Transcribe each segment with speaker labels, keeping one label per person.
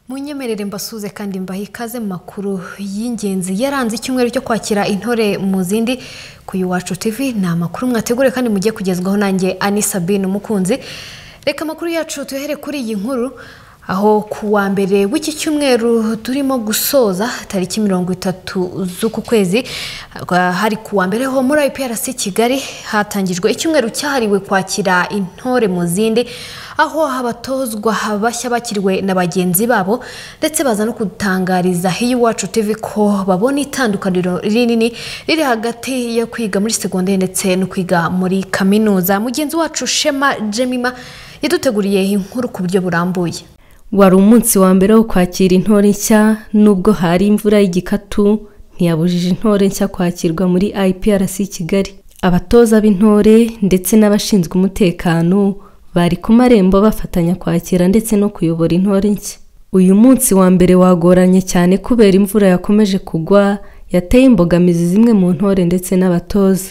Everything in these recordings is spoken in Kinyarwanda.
Speaker 1: Munyemerere mbasuze kandi mbahe ikaze mu makuru y'ingenzi yaranze icyumweru cyo kwakira intore mu zindi ku Iwacu TV. Ni amakuru mwategure kandi mugiye kugezwaho nanjye Ani Sabine Umukunzi. Reka amakuru yacu tuhere kuri iyi nkuru, aho kuwa mbere w'iki cyumweru turimo gusoza tariki 30 z'uku kwezi, hari kuwa mbere ho muri IPRC Kigali hatangijwe icyumweru cyahariwe kwakira intore mu zindi, aho abatozwa bashya bakiriwe na bagenzi babo, ndetse baza no kutangariza Iwacu TV ko babona itandukaniro rinini riri hagati yo kwiga muri secondaire ndetse no kwiga muri kaminuza. Mugenzi wacu Shema Jemima yaduteguriye inkuru ku buryo burambuye.
Speaker 2: Wari umunsi wa mbere wo kwakira intore nshya, nubwo hari imvura y'igikatu ntiyabujije intore nshya kwakirwa muri IPRC Kigali. Abatoza b'intore ndetse n'abashinzwe umutekano bari ku marembo bafatanya kwakira ndetse no kuyobora intore nshya. Uyu munsi wa mbere wagoranye cyane kubera imvura yakomeje kugwa, yateye imbogamizi zimwe mu ntore ndetse n'abatoza.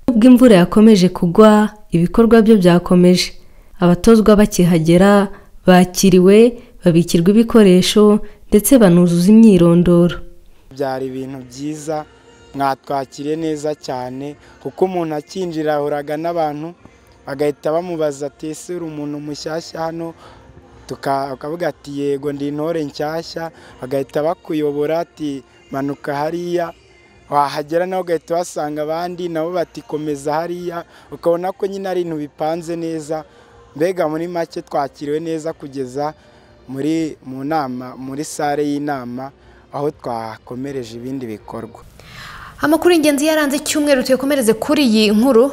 Speaker 2: Nubwo imvura yakomeje kugwa, ibikorwa byo byakomeje. Abatozwa bakihagera bakiriwe, babikirwa ibikoresho ndetse banuzuza imyirondoro.
Speaker 3: Byari ibintu byiza, mwatwakiriye neza cyane, kuko umuntu akinjira ahuraga n'abantu bagahita bamubaza ati ese uri umuntu mushyashya hano, tukavuga ati yego ndi intore nshyashya, bagahita bakuyobora ati manuka hariya, wahagera nawe ugahita uhasanga abandi nabo bati komeza hariya, ukabona ko nyine ari ibintu bipanze neza. Mbega muri make twakiriwe neza kugeza muri mu nama, muri sare y'inama aho twakomereje ibindi bikorwa.
Speaker 1: Amakuru ingenzi yaranze icyumweru tuyakomereze kuri iyi nkuru,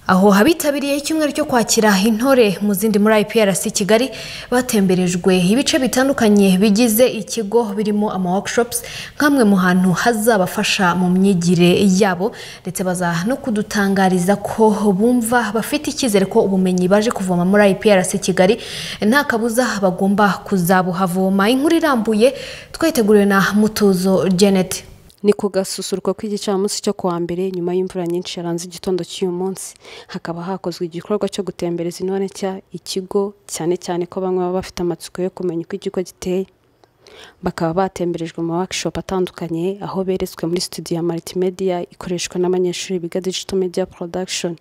Speaker 1: aho abitabiriye icyumweru cyo kwakira intore mu zindi muri IPRC Kigali batemberejwe ibice bitandukanye bigize ikigo, birimo ama workshops nk'amwe mu hantu hazabafasha mu myigire yabo, ndetse baza no kudutangariza ko bumva bafite icyizere ko ubumenyi baje kuvoma muri IPRC Kigali nta kabuza bagomba kuzabuhavoma. Inkuru irambuye twayiteguriwe na Mutuzo Janet.
Speaker 4: Ni ku gasusuruko kw'igicamunsi cyo kuwa mbere nyuma y'imvura nyinshi yaranze igitondo cy'uyu munsi, hakaba hakozwe igikorwa cyo gutembereza intore nshya ikigo, cyane cyane ko bamwe baba bafite amatsiko yo kumenya uko ikigo giteye. Bakaba batemberejwe mu workshop atandukanye, aho beretswe muri studio ya multimedia ikoreshwa n'abanyeshuri biga digital media production.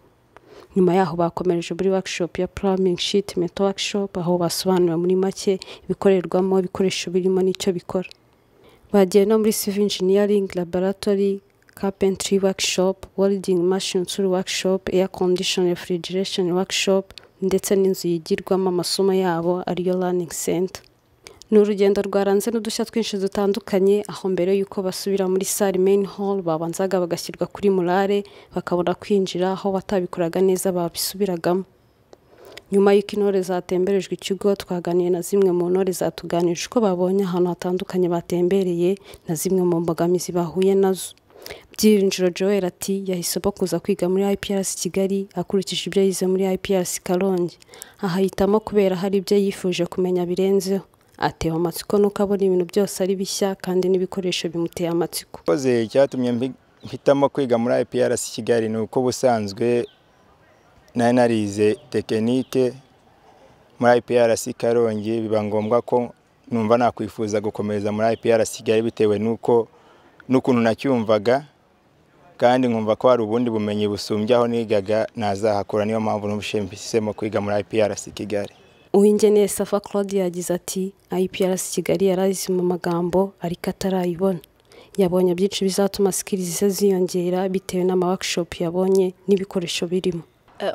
Speaker 4: Nyuma yaho bakomereje muri workshop ya plumbing sheet metal workshop, aho basobanuriwe muri make ibikorerwamo, ibikoresho birimo n'icyo bikora. Bagiye no muri civil engineering laboratory, carpentry workshop, welding machine tool workshop, air condition refrigeration workshop, ndetse n'inzu yigirwamo amasomo yabo ariyo learning center. Ni urugendo rwaranze n'udushya twinshi dutandukanye, aho mbere y'uko basubira muri salle main hall babanzaga bagashyirwa kuri murare bakabona kwinjira, aho batabikoraga neza babisubiragamo. Nyuma y'uko intore zatemberejwe ikigo, twaganiye na zimwe mu ntore zatuganirije uko babonye ahantu hatandukanye batembereye na zimwe mu mbogamizi bahuye nazo. Byiringiro Joel ati yahisemo kuza kwiga muri IPRC Kigali akurikije ibyo yize muri IPRC Karongi, ahahitamo kubera hari ibyo yifuje kumenya birenzeho. Atewe amatsiko nuko abona ibintu byose ari bishya kandi n'ibikoresho bimuteye amatsiko.
Speaker 5: Icyatumye mpitamo kwiga muri IPRC Kigali ni uko ubusanzwe nari narize tekinike muri IPRC Karongi, biba ngombwa ko numva nakwifuza gukomeza muri IPRC Kigali bitewe nuko n'ukuntu nacyumvaga, kandi nkumva ko hari ubundi bumenyi busumbye aho nigaga nazahakura, niyo mpamvu numvisemo kwiga muri IPRC Kigali.
Speaker 4: Uwingeneye Safa Claude yagize ati IPRC Kigali yarazi mu magambo ariko atarayibona. Yabonye byinshi bizatuma skills ze ziyongera bitewe n'ama workshop yabonye n'ibikoresho birimo.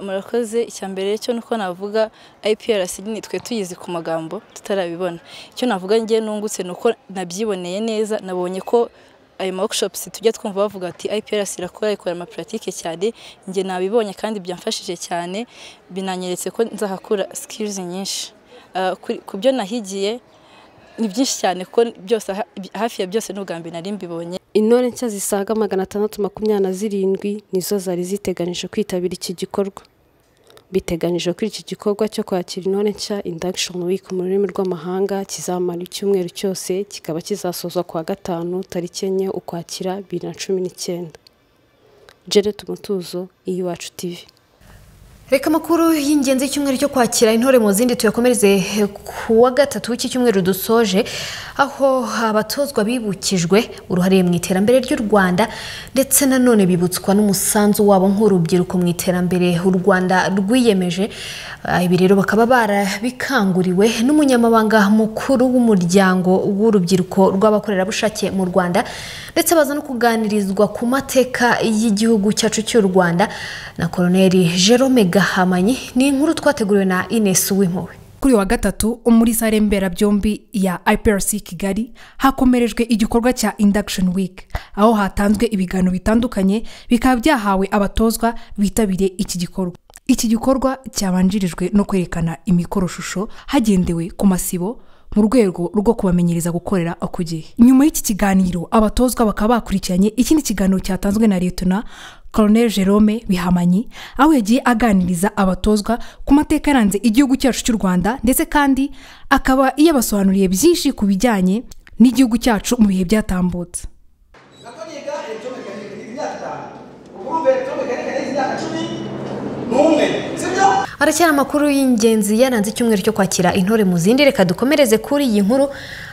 Speaker 6: Murakoze. Icya mbere cyo nuko navuga IPRC ni twe tuyizi ku magambo tutarabibona. Icyo navuga ngiye nungutse nuko nabyiboneye neza, nabonye ko ayo workshops tujya twumva bavuga ati IPRC irakora, ikora ama pratique cyane, nge nabibonye kandi byamfashije cyane, binanyeretse ko nzahakura skills nyinshi. Ku byo nahigiye ni byinshi cyane kuko byose hafi ya byose n'ubwa mbere nari mbibonye.
Speaker 4: Intore nshya zisaga 627 nizo zari ziteganije kwitabira iki gikorwa. Biteganijwe ko iki gikorwa cyo kwakira intore nshya Induction Week mu rurimi rw'amahanga kizamara icyumweru cyose, kikaba kizasozwa kuwa gatanu tariki 4 Ukwakira 2019. Janet Mutuzo, Iwacu TV.
Speaker 1: Reka amakuru y'ingenzi y'icyumweru cyo kwakira intore mu zindi tuyakomereze kuwa gatatu w'iki cyumweru dusoje, aho abatozwa bibukijwe uruhare mu iterambere ry'u Rwanda ndetse nanone bibutswa n'umusanzu wabo nk'urubyiruko mu iterambere u Rwanda rwiyemeje. Ibi rero bakaba barabikanguriwe n'umunyamabanga mukuru w'umuryango w'urubyiruko rw'abakorerabushake mu Rwanda, ndetse baza no kuganirizwa ku mateka y'igihugu cyacu cy'u Rwanda na Colonel Jerome Gahamanyi. Ni inkuru twateguriwe na Ines Uwimpuhwe.
Speaker 7: Kuri wa gatatu muri sale mberabyombi ya IPRC Kigali hakomerejwe igikorwa cya Induction Week, aho hatanzwe ibiganiro bitandukanye bikaba byahawe abatozwa bitabiriye iki gikorwa. Iki gikorwa cyabanjirijwe no kwerekana imikoroshusho hagendewe ku masibo mu rwego rwo kubamenyereza gukorera ku gihe. Nyuma y'iki kiganiro abatozwa bakaba bakurikiranye ikindi kiganiro cyatanzwe na Lieutenant Colonel Jerome Bihamanyi, aho yagiye aganiriza abatozwa ku mateka yaranze igihugu cyacu cy'u Rwanda, ndetse kandi akaba yabasobanuriye byinshi ku bijyanye n'igihugu cyacu mu bihe byatambutse.
Speaker 1: Aracyari amakuru y'ingenzi yaranze icyumweru cyo kwakira intore mu zindi. Reka dukomereze kuri iyi nkuru,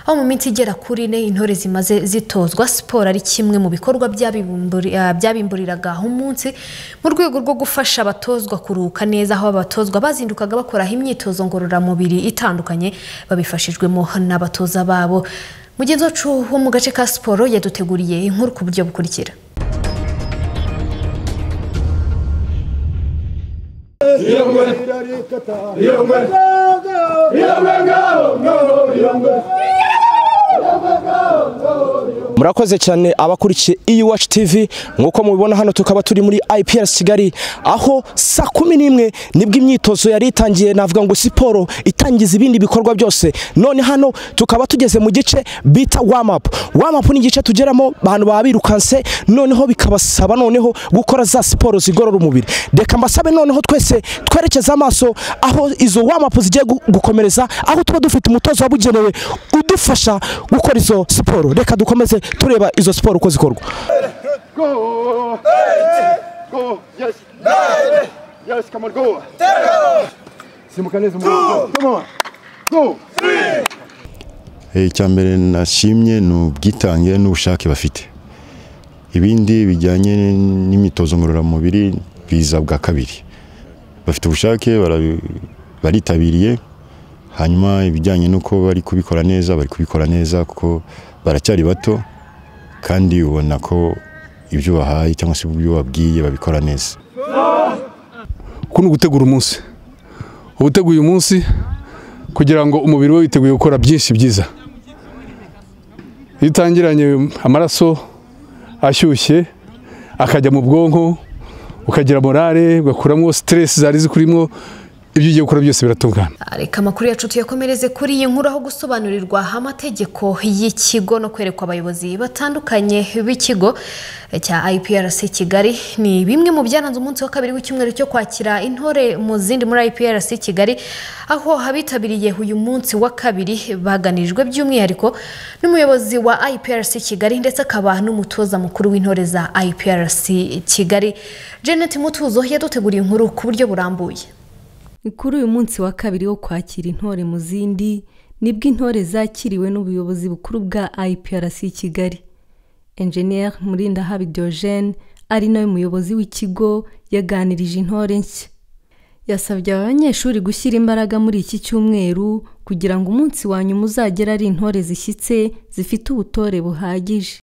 Speaker 1: aho mu minsi igera kuri 4 intore zimaze zitozwa siporo ari kimwe mu bikorwa byabimburiraga umunsi mu rwego rwo gufasha abatozwa kuruhuka neza, aho abatozwa bazindukaga bakora imyitozo ngororamubiri itandukanye babifashijwemo n'abatoza babo. Mugenzi wacu wo mu gace ka siporo yaduteguriye inkuru ku buryo bukurikira.
Speaker 8: Murakoze cyane abakurikiye Iwacu TV. Nkuko mubibona hano tukaba turi muri IPRC Kigali, aho saa 11 nibwo imyitozo yari itangiye, navuga ngo siporo itangiza ibindi bikorwa byose. None hano tukaba tugeze mu gice bita warm up. Warm up ni igice tugeramo abantu babirukanse, noneho bikabasaba noneho gukora za siporo zigorora umubiri. Reka mbasabe noneho twese twerekeza amaso aho izo warm up zigiye gukomereza, aho tuba dufite umutozo wabugenewe udufasha gukora izo siporo. Reka dukomeze tureba izo siporo uko zikorwa.
Speaker 9: Go! 8! Go! Yes! 9! Yes, come on, go! 10! Simuka neza umugongo. Come on! Go! 3!
Speaker 10: Icya mbere nashimye ni ubwitange n'ubushake bafite. Ibindi bijyanye n'imyitozo ngororamubiri biza bwa kabiri. Bafite ubushake, baritabiriye, hanyuma ibijyanye n'uko bari kubikora neza, bari kubikora neza kuko baracyari bato, kandi ubona ko ibyo bahaye cyangwa se ibyo babwiye babikora neza.
Speaker 11: Kuno gutegura umunsi, ubuteguye umunsi kugira ngo umubiri we witeguye gukora byinshi byiza. Iyo utangiranye amaraso ashyushye akajya mu bwonko, ukagira morale, ugakuramo stress zari zikurimo, ibyo ugiye gukora byose biratungana.
Speaker 1: Reka amakuru yacu tuyakomereze kuri iyi nkuru, aho gusobanurirwa amategeko y'ikigo no kwerekwa abayobozi batandukanye b'ikigo cya IPRC Kigali ni bimwe mu byaranze umunsi wa kabiri w'icyumweru cyo kwakira intore mu zindi muri IPRC Kigali, aho abitabiriye uyu munsi wa kabiri baganirijwe by'umwihariko n'umuyobozi wa IPRC Kigali ndetse akaba n'umutoza mukuru w'intore za IPRC Kigali. Janet Mutuzo yaduteguriye inkuru ku buryo burambuye.
Speaker 2: Kuri uyu munsi wa kabiri wo kwakira intore mu zindi nibwo intore zakiriwe n'ubuyobozi bukuru bwa IPRC Kigali. Engineer Murindahabi Diogene ari nawe muyobozi w'ikigo yaganirije intore nshya. Yasabye abanyeshuri gushyira imbaraga muri iki cyumweru kugira ngo umunsi wa nyuma uzagere ari intore zishyitse zifite ubutore buhagije.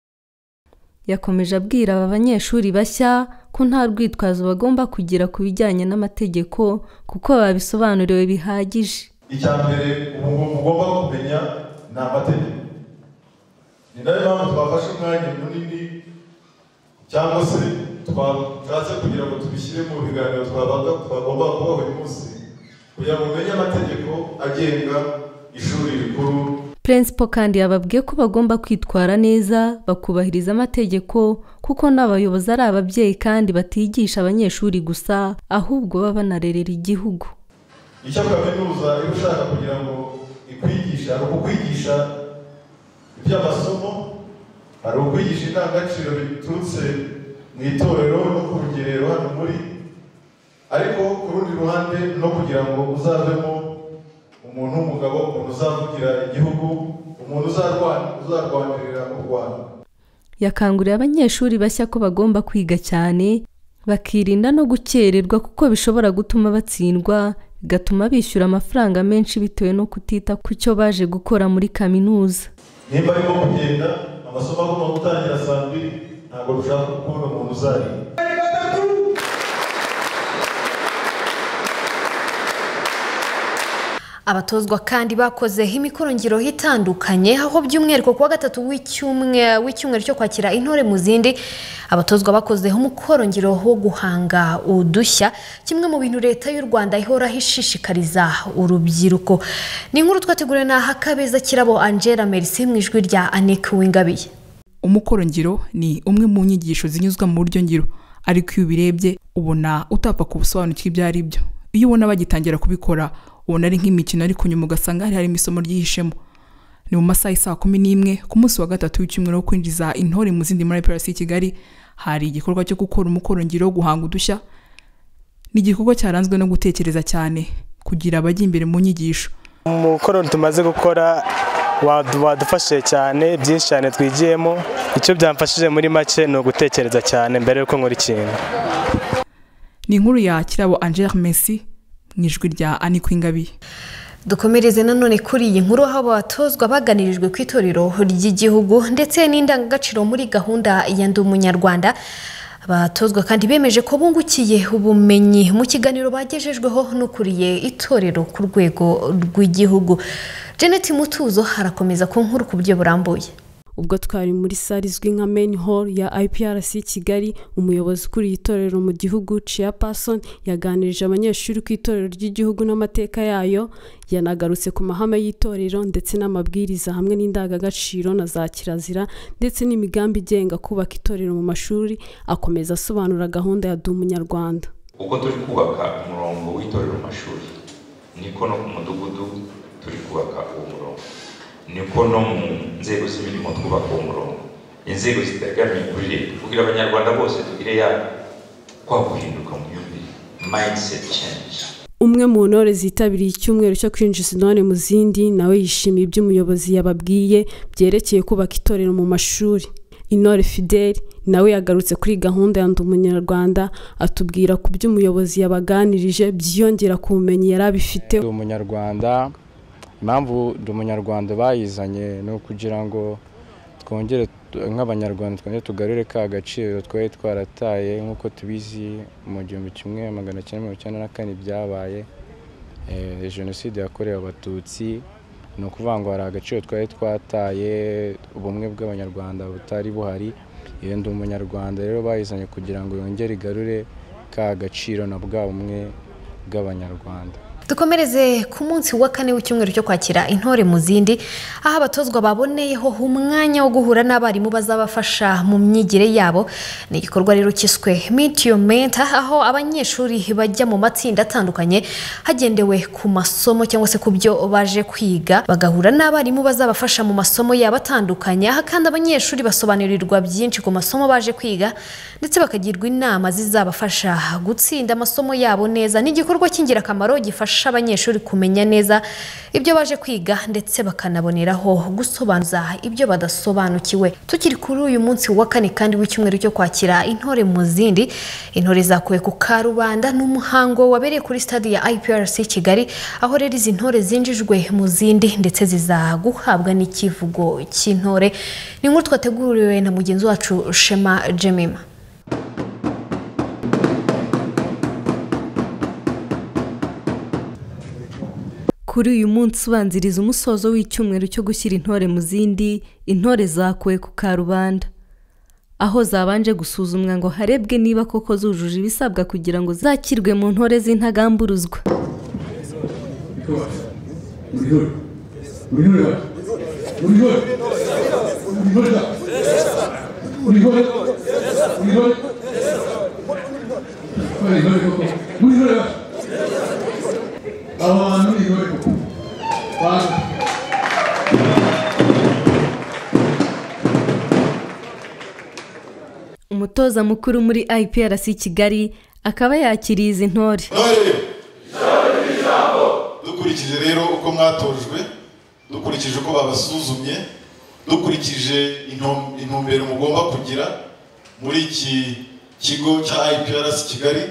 Speaker 2: Yakomeje abwira aba banyeshuri bashya ko nta rwitwazo bagomba kugira ku bijyanye n'amategeko kuko babisobanuriwe bihagije.
Speaker 12: Icya mbere mugomba kumenya ni amategeko. Ni nayo mpamvu twafashe umwanya munini cyangwa se twashatse kugira ngo tubishyire mu biganiro twagomba kubaho uyu munsi kugira ngo mumenye amategeko agenga ishuri rikuru.
Speaker 2: Principal kandi yababwiye ko bagomba kwitwara neza, bakubahiriza amategeko, kuko n'abayobozi ari ababyeyi kandi batigisha abanyeshuri gusa, ahubwo baba banarerera igihugu.
Speaker 12: Icyo kaminuza iba ushaka kugira ngo ikwigisha, ari ukukwigisha iby'amasomo, hari ukwigisha indangagaciro biturutse mu itorero no ku rugerero hano muri, ariko ku rundi ruhande no kugira ngo uzavemo umuntu w'umugabo, umuntu uzavugira igihugu, umuntu uzarwanirira u Rwanda.
Speaker 2: Yakanguriye abanyeshuri bashya ko bagomba kwiga cyane, bakirinda no gukererwa kuko bishobora gutuma batsindwa, bigatuma bishyura amafaranga menshi bitewe no kutita ku cyo baje gukora muri kaminuza.
Speaker 12: Nimba arimo kugenda amasomo agomba gutangira saa 2, ntabwo dushaka kubona umuntu uzarira.
Speaker 1: Abatozwa kandi bakoze imikorongiro itandukanye, aho by'umwihariko kuwa gatatu w'icyumweru cyo kwakira intore mu zindi, abatozwa bakoze umukorongiro wo guhanga udushya, kimwe mu bintu leta y'u Rwanda ihora ishishikariza urubyiruko. Ni inkuru twateguriwe na Hakabeza Kirabo Angela Merci mu ijwi rya Annick Uwingabiye.
Speaker 13: Umukorongiro ni umwe mu nyigisho zinyuzwa mu buryo ngiro, ariko iyo ubirebye ubona utapfa kubusobanukirwa ibyo ari byo. Iyo ubona bagitangira kubikora ubona ari nk'imikino, ariko nyuma ugasanga hari harimo isomo ryihishemo. Ni mu masaha ya saa 11 ku munsi wa gatatu w'icyumweru wo kwinjiza intore mu zindi muri IPRC Kigali, hari igikorwa cyo gukora umukorongiro wo guhanga udushya. Ni igikorwa cyaranzwe no gutekereza cyane kugira abajya imbere mu nyigisho.
Speaker 14: Umukoro tumaze gukora wadufashije cyane, byinshi cyane twigiyemo. Icyo byamfashije muri make ni ugutekereza cyane mbere yuko nkora ikintu.
Speaker 13: Ni inkuru ya Kirabo Angela Messi mu ijwi rya Annick Uwingabiye.
Speaker 1: Dukomereze nanone kuri iyi nkuru, aho abatozwa baganirijwe ku itorero ry'igihugu ndetse n'indangagaciro muri gahunda ya Ndi Umunyarwanda. Abatozwa kandi bemeje ko bungukiye ubumenyi mu kiganiro bagejejweho n'ukuriye itorero ku rwego rw'igihugu. Janet Mutuzo harakomeza ku nkuru ku buryo burambuye.
Speaker 4: Ubwo twari muri salle izwi nka main hall ya IPRC Kigali, umuyobozi ukuriye itorero mu gihugu Chairperson yaganirije abanyeshuri ku itorero ry'igihugu n'amateka yayo, yanagarutse ku mahame y'itorero ndetse n'amabwiriza hamwe n'indangagaciro na za kirazira ndetse n'imigambi igenga kubaka itorero mu mashuri, akomeza asobanura gahunda ya Ndi Umunyarwanda.
Speaker 15: Uko turi kubaka umurongo w'itorero mu mashuri, niko no ku mudugudu turi kubaka uwo murongo, niko no mu nzego z'imirimo twubaka uwo murongo, inzego zitegamiye kuri leta, kugira abanyarwanda bose tugire ya kwa guhinduka mu myumvire, mindset change.
Speaker 4: Umwe mu ntore zitabiriye icyumweru cyo kwinjiza intore mu zindi nawe yishimiye ibyo umuyobozi yababwiye byerekeye kubaka itorero mu mashuri. Intore Fidel nawe yagarutse kuri gahunda ya Ndi Umunyarwanda, atubwira ku byo umuyobozi yabaganirije byiyongera ku bumenyi yari abifiteho.
Speaker 5: Ndi Umunyarwanda, impamvu Ndi Umunyarwanda bayizanye ni ukugira ngo twongere nk'abanyarwanda twongere tugarure ka gaciro twari twarataye, nk'uko tubizi mu 1994 byabaye jenoside yakorewe abatutsi. Ni ukuvuga ngo hari agaciro twari twataye, ubumwe bw'abanyarwanda butari buhari. Iyo Ndi Umunyarwanda rero bayizanye kugira ngo yongere igarure ka gaciro na bwa bumwe bw'abanyarwanda.
Speaker 1: Dukomereze ku munsi wa kane w'icyumweru cyo kwakira intore mu zindi, aho abatozwa baboneyeho umwanya wo guhura n'abarimu bazabafasha mu myigire yabo. Ni igikorwa rero kiswe Meet Your Mentor, aho abanyeshuri bajya mu matsinda atandukanye hagendewe ku masomo cyangwa se ku byo baje kwiga, bagahura n'abarimu bazabafasha mu masomo yabo atandukanye. Aha kandi abanyeshuri basobanurirwa byinshi ku masomo baje kwiga ndetse bakagirwa inama zizabafasha gutsinda amasomo yabo neza. Ni igikorwa cy'ingirakamaro gifasha abanyeshuri kumenya neza ibyo baje kwiga ndetse bakanaboneraho gusobanuza ibyo badasobanukiwe. Tukiri kuri uyu munsi wa kane kandi w'icyumweru cyo kwakira intore mu zindi, intore zakuwe ku Karubanda n'umuhango wabereye kuri stade ya IPRC Kigali, aho rero izi ntore zinjijwe mu zindi ndetse zizaguhabwa n'ikivugo cy'intore. Ni inkuru twateguriwe na mugenzi wacu Shema Jemima.
Speaker 2: Kuri uyu munsi ubanziriza umusozo w'icyumweru cyo gushyira intore mu zindi, intore zakuwe ku Karubanda, aho zabanje gusuzumwa ngo harebwe niba koko zujuje ibisabwa kugira ngo zakirwe mu ntore z'intagamburuzwa.
Speaker 11: Uri intore? Uri intore? Uri intore? Uri intore? Uri intore koko? Muri intore? Abantu ni intore koko?
Speaker 2: Umutoza mukuru muri IPRC Kigali akaba yakiriye izi ntore.
Speaker 12: Dukurikije rero uko mwatojwe, dukurikije uko babasuzumye, dukurikije intumbero mugomba kugira muri iki kigo cya IPRC Kigali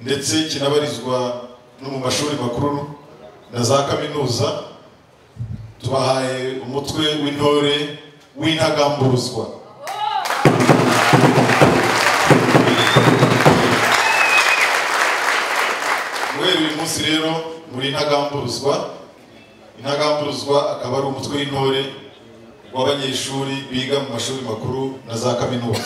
Speaker 12: ndetse kinabarizwa no mu mashuri makuru na za kaminuza, tubahaye umutwe w'intore w'intagamburuzwa. Guhera uyu munsi rero muri intagamburuzwa, intagamburuzwa akaba ari umutwe w'intore w'abanyeshuri biga mu mashuri makuru na za kaminuza.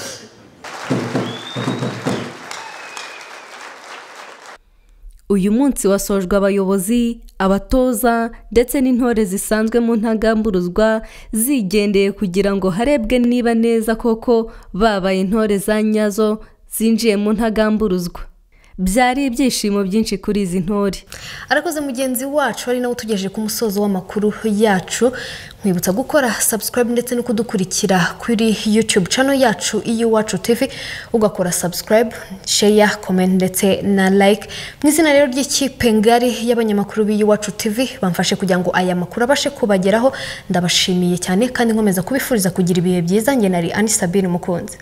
Speaker 2: Uyu munsi wasojwe abayobozi, abatoza ndetse n'intore zisanzwe mu ntagamburuzwa zigendeye kugira ngo harebwe niba neza koko babaye intore za nyazo zinjiye mu ntagamburuzwa. Byari ibyishimo byinshi kuri izi ntore.
Speaker 1: Arakoze mugenzi wacu ari nawe utugejeje ku musozo w'amakuru yacu. Nkwibutsa gukora subscribe ndetse no kudukurikira kuri YouTube channel yacu Iwacu TV, ugakora subscribe, share, comment ndetse na like. Mu izina rero ry'ikipe ngari y'abanyamakuru b'Iwacu TV bamfashe kugira ngo aya makuru abashe kubageraho, ndabashimiye cyane kandi nkomeza kubifuriza kugira ibihe byiza. Nge nari Annie Sabine Mukunzi.